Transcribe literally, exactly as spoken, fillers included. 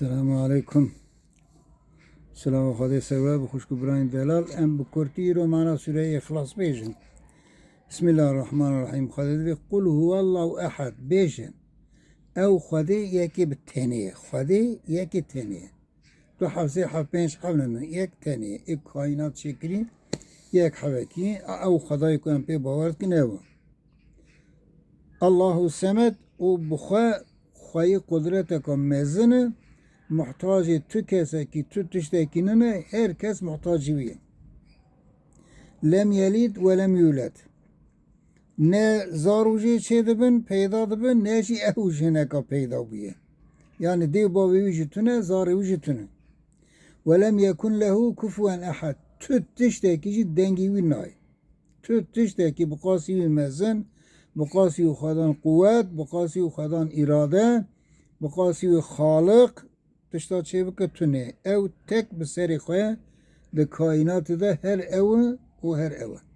Selamu aleykum. Selamu Xwedê ser we bi xwişk û birayên delal. Em bi kurtî îro mana Sûreya Îxlas bêjin. Bismillahirrahmanirrahîm. Xwedê divê Qul huwallahu ehad bêjin. Ew Xwedê yekê bi tenê ye. Xwedê yekê tenê ye. Du heft, sê heft, pênc heft nene. Yek tenê ye. Ê kaînat çêkirî yek hevekî. Ew Xwedayê ku em pê bawer dikin ew e. Allahu Semed û bi xwe xweyî qudreteka mezin e, muhtacê tu kesekî, tu tiştekî nine, her kes muhtacî wî ye. Lem yelid ve lem yuled. Ne zar û jê çêdibin, peyda dibin, ne jî ew jineka peyda bûye. Yani dê û bavê wî jî tune, zarê wî jî tune. Ve lem yekun lehu kufuwen ehad. Tu tiştekî jî dengê wî nayê. Tu tiştekî bi qasî wî mezin, bi qasî wî xwedan quwet, bi qasî wî xwedan îrade, bi qasî wî xaliq, tişta çêbike tune. Ew tek bi serê xwe di kaînatê de her ew e û her ew e.